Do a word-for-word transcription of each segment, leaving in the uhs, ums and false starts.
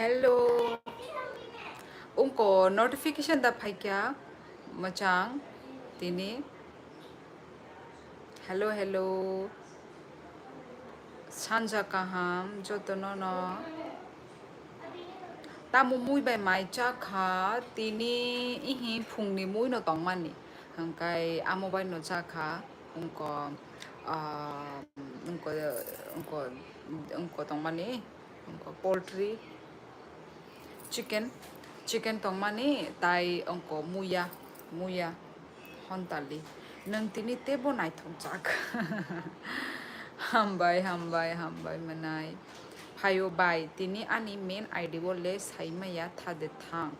Hello. Ungko notification da phaikya mwchang tini. Hello, hello. Sanja kaham jotono no. Tamo mui bai mai chakha tini, ihi phungni mui no tongmani. Hwnkhe amo bai no chakha ungko, ah, ungko, ungko, ungko tongmani. Poultry, chicken, chicken tongmani tai ongko muya, muya, hontali. Nwng tini tebo naithok jak. Hambai, hambai, hambai mwnai. Phaio bai, tini ani main I D o le saimaya thade thang.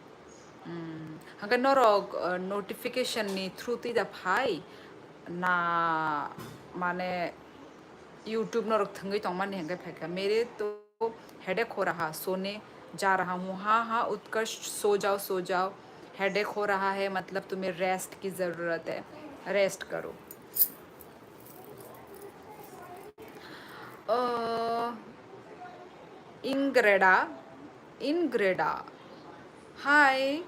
Hmm, hwnkhe norok, uh, notification ni through twi da phai na, mane YouTube norok thwngwi tongmani hwnkhe phaikha. Mere to headache ho raha, sone ja raha hu. Ha, ha, Utkarsh, so jao, so jao. Headache ho raha hai, matlab tumhe rest ki zarurat hai. Rest karo. Uh, Ingreda, Ingreda. Hi,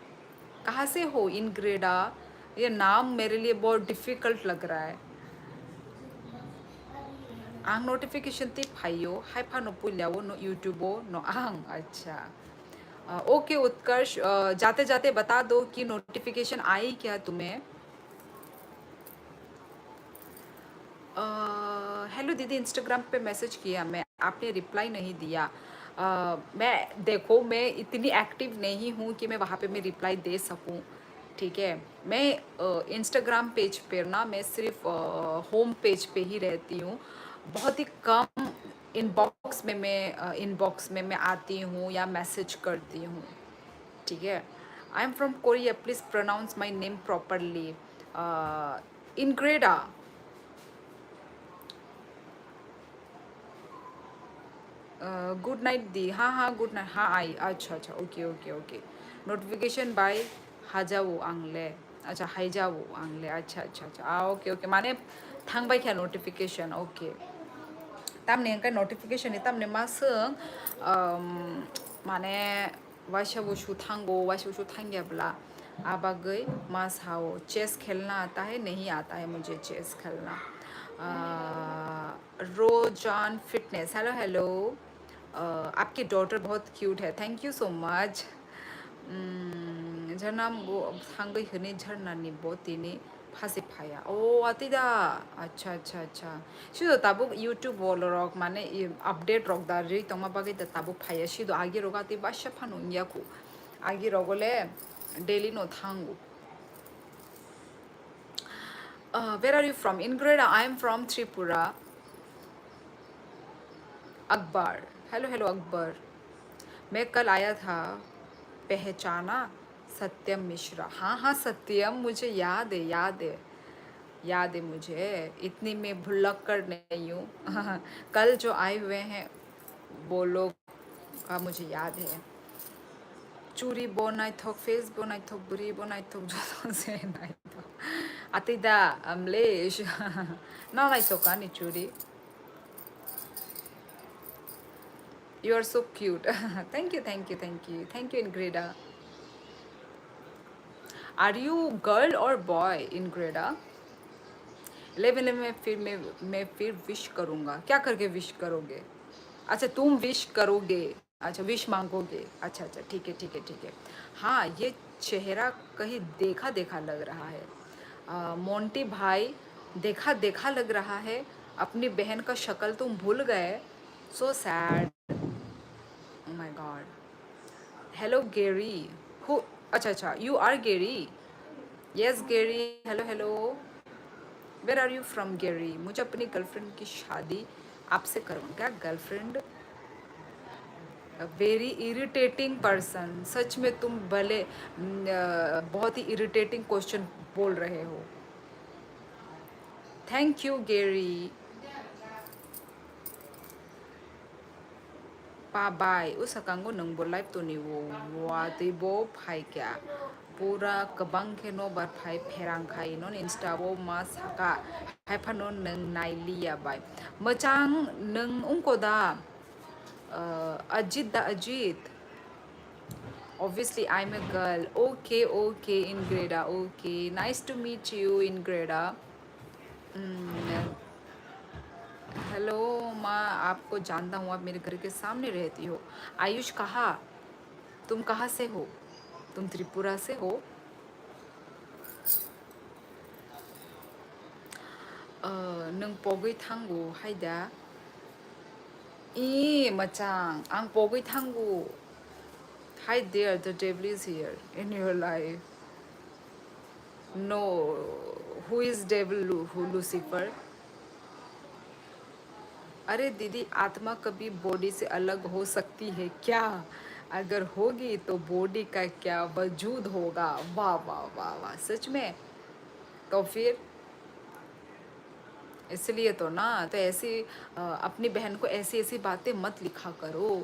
कहाँ से हो Ingreda? ये नाम मेरे लिए बहुत डिफिकल्ट लग रहा है। Ang notification twi phaio, hai phano puilao no YouTube o no ang, acha. Uh, okay Utkarsh, uh, जाते जाते बता दो कि नोटिफिकेशन आई क्या तुम्हें? हेलो दीदी, इंस्टाग्राम पे मैसेज किया मैं, आपने रिप्लाई नहीं दिया। अ, मैं, देखो, मैं इतनी एक्टिव नहीं हूँ कि मैं वहाँ पे मैं रिप्लाई दे सकूँ, ठीक है? मैं, अ, इंस्टाग्राम पेज पर ना, मैं सिर्फ, अ, होम पेज पे ही रहती हूँ। बहुत ही कम इनबॉक्स में मैं, अ, इनबॉक्स में मैं आती हूँ या मैसेज करती हूँ, ठीक है? I am from Korea, please pronounce my name properly. Ingreda. Good night di. Ha ha, good night. Ha, ai. Acha, acha. Okay, okay, okay. Notification bai hajao ang le. Acha, haijao ang le. Acha, acha, acha. Ah, okay, okay. Mane thang bai kha notification. Okay. Tamni hwnkhe notification ni tamni ma swng, um, mane waisa bo su thango, waisa bo su thangya bla. Abagwi ma sao, chess khelna aata hai, nahi aata hai mujhe chess khelna. Ah, Rojan Fitness, hello, hello. Ah, आपकी डॉटर बहुत क्यूट है, thank you so much. Hmm, Jharna bo thangwi hwnwi Jharna ni bo tini phasi phaya. O, atwi da. Acha, acha, acha. Sido tabuk YouTube o rok mane i update rok da ri tongma bagwi da tabuk phaya. Sido agi rok atwi basa phano wngya khu. Agi rok le daily no thango. Uh, where are you from? Ingreda, I am from Tripura. Akbar. Hello, hello, Akbar. मैं कल आया था, पहचाना? सत्यम मिश्रा। हाँ, हाँ, सत्यम, मुझे याद है, याद है। याद है मुझे, इतनी मैं भुलक्कड़ नहीं हूँ। कल जो आए हुए हैं, वो लोग का मुझे याद है। Churi bo naithok, face bo naithok, bwrwi bo naithok, joto se naithok. Atida, Amlesh. Na naithok ani churi. You are so cute. Thank you, thank you, thank you. Thank you, Ingreda. Are you girl or boy, Ingreda? Eleven eleven में फिर मैं मैं फिर विश करूँगा। क्या करके विश करोगे? अच्छा, तुम विश करोगे। अच्छा, विश मांगोगे। अच्छा, अच्छा, ठीक है, ठीक है, ठीक है। हाँ, ये चेहरा कहीं देखा देखा लग रहा है। अ, मोंटी भाई, देखा देखा लग रहा है। अपनी बहन का शक्ल तुम भूल गए। So sad. Oh my God. Hello, Gary. Who? अच्छा, अच्छा, you are Gary. Yes, Gary. Hello, hello. Where are you from, Gary? मुझे अपनी गर्लफ्रेंड की शादी आपसे करवाऊँ क्या? गर्लफ्रेंड? Very irritating person. सच में तुम भले, न, बहुत ही इरिटेटिंग क्वेश्चन बोल रहे हो। Thank you, Gary. Pa bai, o swkango nwng bo live toni o, watwi bo phai kha. Pura kwbang khe nobar phai pherang khai non Insta o ma saka, hai phano nwng nai liya bai. Mwchang nwng wngko da? Uh, Ajit da Ajit. Obviously, I'm a girl. Okay, okay, Ingreda. Okay, nice to meet you, Ingreda. Mm, hello, माँ, आपको जानता हूँ, आप मेरे घर के सामने रहती हो। आयुष कहाँ? तुम कहाँ से हो? तुम त्रिपुरा से हो? Uh, nung pogwi thango, haida. I, machang, ang pogwi thango. Hi there, the devil is here in your life. No, who is devil, Lu-, who, Lucifer? अरे दीदी, आत्मा कभी बॉडी से अलग हो सकती है क्या? अगर होगी तो बॉडी का क्या वजूद होगा? वाह, वाह, वाह, वाह, सच में। तो फिर इसलिए तो ना, तो ऐसी, अ, अपनी बहन को ऐसी ऐसी बातें मत लिखा करो।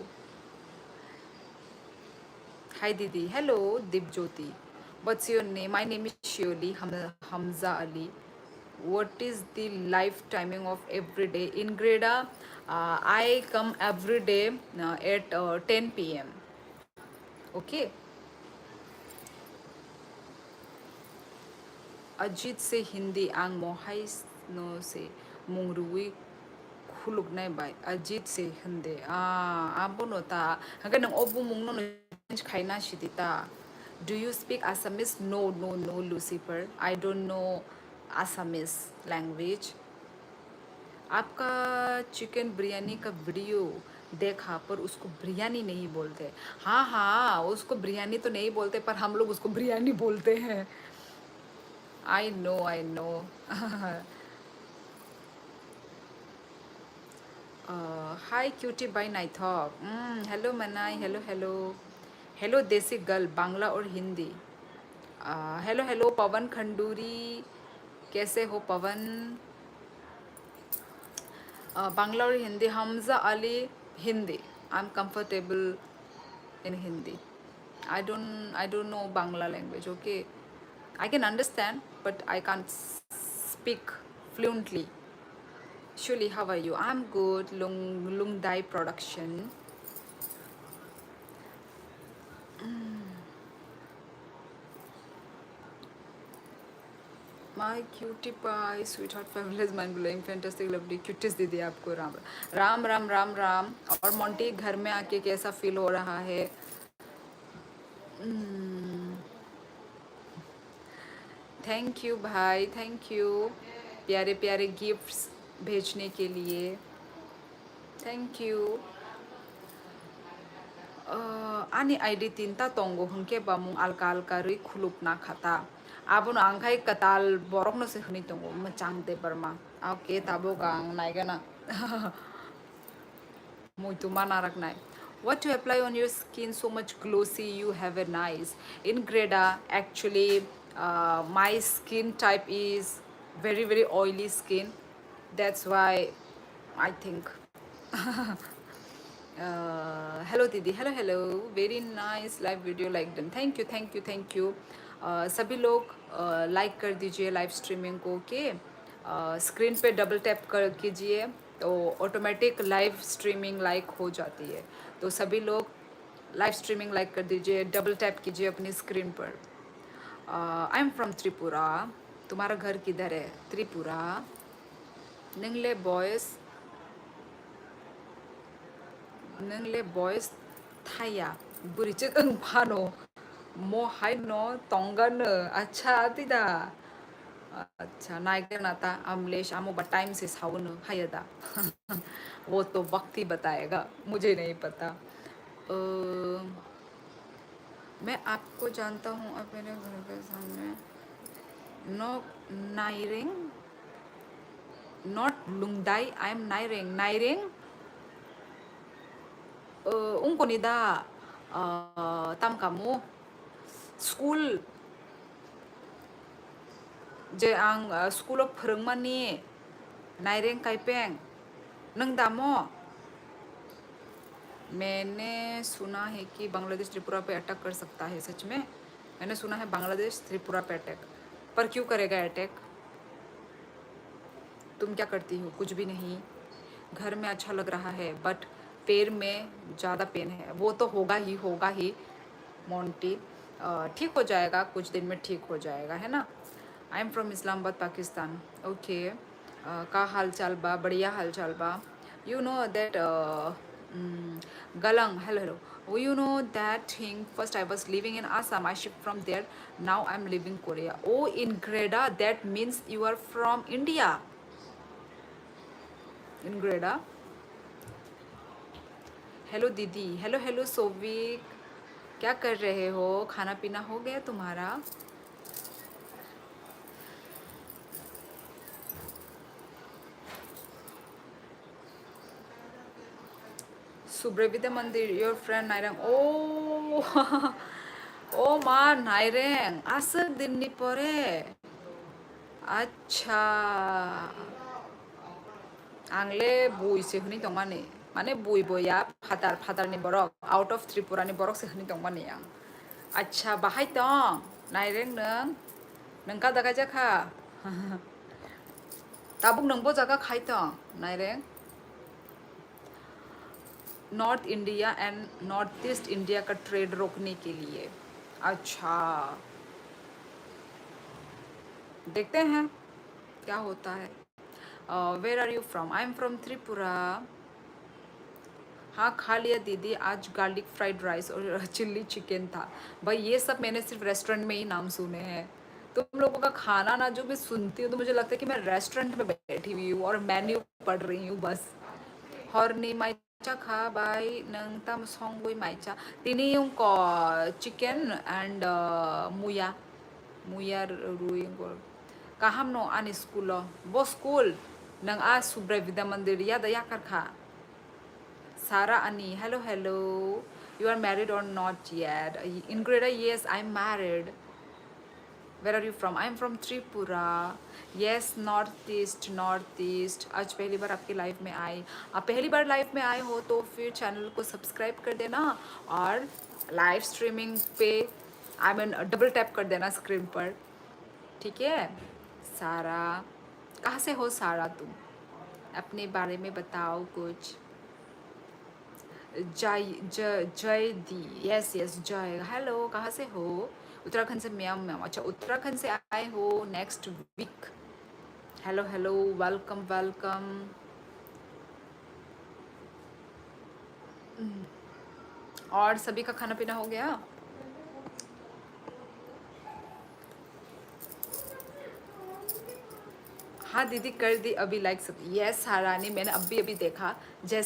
Hi दीदी, hello दीप ज्योति। What's your name? My name is Shioli Ham- Hamza Ali. What is the life timing of every day in Greda? Uh, I come every day, uh, at, uh, ten p m. Okay. Ajit se Hindi ang mohai no se mung rwi khuluknai bai. Ajit se Hindi. Ah, abono ta. Hake nang o bumung no change khaina sidi ta. Do you speak Assamese? No, no, no, Lucifer. I don't know Assamese language. आपका चिकन बिरयानी का वीडियो देखा, पर उसको बिरयानी नहीं बोलते। हाँ, हाँ, उसको बिरयानी तो नहीं बोलते, पर हम लोग उसको बिरयानी बोलते हैं। I know, I know. Uh, hi, cutie by Naithok. Mm, hello, Manai. Hello, hello. Hello, Desi girl. Bangla or Hindi? Uh, hello, hello, Pawan Khanduri. कैसे हो, पवन? Uh, Bangla or Hindi? Hamza Ali, Hindi. I'm comfortable in Hindi. I don't, I don't know Bangla language, okay? I can understand, but I can't s- speak fluently. Shuli, how are you? I'm good. Lung Lungdai production. My cutie pie, sweetheart, fabulous, mind blowing, fantastic, lovely, cutest दीदी, आपको राम राम राम राम राम। और मोंटी, घर में आके कैसा फील हो रहा है? थैंक यू भाई, थैंक यू प्यारे प्यारे गिफ्ट्स भेजने के लिए। Thank you. Uh, ani I D tinta tongo, hwnkhe ba mung alka alka rwi khuluk na kha ta. Abono ang khai kwtal borokno se hwnwi tongo, mwchang Debbarma. Okay, tabuk ang naigana. Muitu ma naraknai. What to apply on your skin so much glossy? You have a nice. In Greda, actually, uh, my skin type is very, very oily skin. That's why I think. Uh, hello दीदी, hello, hello, very nice live video, like done, thank you, thank you, thank you। Uh, सभी लोग लाइक कर दीजिए live streaming को, okay. Screen पे double tap कर कीजिए, तो ऑटोमेटिक लाइव स्ट्रीमिंग लाइक हो जाती है। तो सभी लोग लाइव स्ट्रीमिंग लाइक कर दीजिए, डबल टैप कीजिए अपनी स्क्रीन पर। I am from Tripura. तुम्हारा घर किधर है? Tripura. Nung le boys, nung le boys thaya, bwrwi chwk wng phano, mo hai no tongano, acha tida, acha naikhe na ta, amlesh amo ba time se saono haya da, wo to waqti batayega, mujhe nahi pata. Uh, मैं आपको जानता हूँ, आप मेरे घर के सामने। No, Naireng, not Lungdai, I am Naireng. Naireng? Uh, ungkoni da, uh, tamkamo school je ang, uh, school o phwrwngmani Naireng Kaipeng, nung damo? मैंने सुना है कि बांग्लादेश त्रिपुरा पे अटैक कर सकता है, सच में? मैंने सुना है बांग्लादेश त्रिपुरा पे अटैक, पर क्यों करेगा अटैक? तुम क्या करती हो? कुछ भी नहीं। घर में अच्छा लग रहा है, बट पैर में ज़्यादा पेन है। वो तो होगा ही, होगा ही। मोंटी। ठीक हो जाएगा, कुछ दिन में ठीक हो जाएगा, है ना? I am from Islamabad, Pakistan. Okay. का हाल चाल बा? बढ़िया हाल चाल बा। You know that, Galang, hello, hello. You know that thing, first I was living in Assam, I shift from there, now I am living Korea. Oh, in Greta, that means you are from India. In Greta. Hello दीदी। Hello, hello Sovik. क्या कर रहे हो? खाना पीना हो गया तुम्हारा? Subrevida Mandir, your friend Naireng. Oh, oh ma Naireng, aswk din ni pore. Acha. Ang le bui se hwnwi tongmani. Mane bui boya, phatar, phatar ni borok, out of Tripura ni borok se hwnwi tongmani ang. Acha, bahai tong, Naireng nwng? Nwng kada kaijak kha? Tabuk nwng bo jaga khai tong, Naireng? North India and North East India का ट्रेड रोकने के लिए। अच्छा, देखते हैं क्या होता है। Where are you from? I am from Tripura. हाँ, खा लिया दीदी, आज गार्लिक फ्राइड राइस और चिल्ली चिकन था। भाई, ये सब मैंने सिर्फ रेस्टोरेंट में ही नाम सुने हैं। तुम लोगों का खाना ना, जो मैं सुनती हूँ, तो मुझे लगता है कि मैं रेस्टोरेंट में बैठी हुई हूँ और मेन्यू पढ़ रही हूँ बस। Horni mai cha kha bai, nwng tam songwi mai cha? Tini wngkha chicken and muya, muya rwi wngkha. Kaham no ani school o? Bo school? Nwng a Subrai Vidya Mandir yada yakar kha? Sara Ani, hello, hello. You are married or not yet? In Greta, yes, I am married. Where are you from? I am from Tripura. Yes, North East, North East. आज पहली बार आपकी लाइव में आई। आप पहली बार लाइव में आए हो तो फिर चैनल को सब्सक्राइब कर देना और लाइव स्ट्रीमिंग पे, आई मीन, डबल टैप कर देना स्क्रीन पर, ठीक है? सारा, कहाँ से हो सारा तुम? अपने बारे में बताओ कुछ। जय, जय, जय दी, यस, यस, जय। हेलो, कहाँ से हो? उत्तराखंड से म्याम म्याम। अच्छा, उत्तराखंड से आए हो next week. Hello, hello, welcome, welcome. और सभी का खाना पीना हो गया? हाँ दीदी, कर दी अभी लाइक सब। यस, हाँ रानी, मैंने अभी अभी देखा। जैसे